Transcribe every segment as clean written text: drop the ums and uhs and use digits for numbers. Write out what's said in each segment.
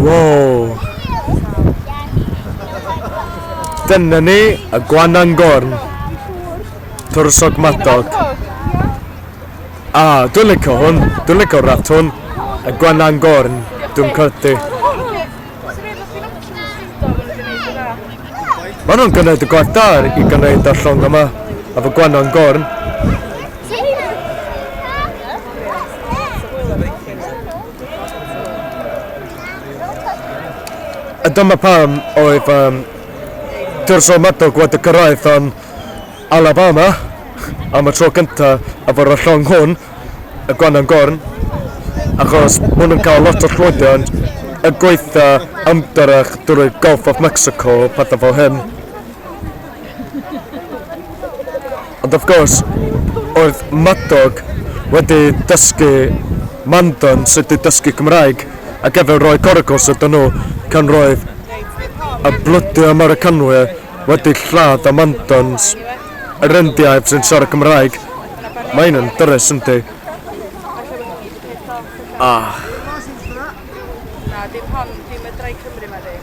Wow. Dyna ni, y Gwanangorn. Tywysog Madog. A, dwi'n licio hwn. Dwi'n licio rafft hwn. Y Gwanangorn, dwi'n credu. Maen nhw'n gwneud y gwaith da i gwneud y llong yma, efo Gwanangorn. A dyma pam oedd Tywysog Madog wedi cyrraedd yn Alabama am y tro cyntaf efo'r llong hwn, y Gwanangorn, achos maen nhw'n cael lot o llwyddiant y gweitha ymdrech drwy Gulf of Mexico, pethau fel hyn. Ond of course, oedd Madog wedi dysgu Mandan sut i dysgu Cymraeg, ac efo rhoi coracles ydyn nhw, can roedd y blydi Americanwyr wedi lladd y Mandans, yr Indiaid sy'n siarad Cymraeg. Mae hyn yn dyrys, yndi? Ah. Na, dim hon, dim y Drai Cymru ma di.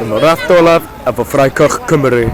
Dyma rafft olaf efo Ffrae Coch Cymru.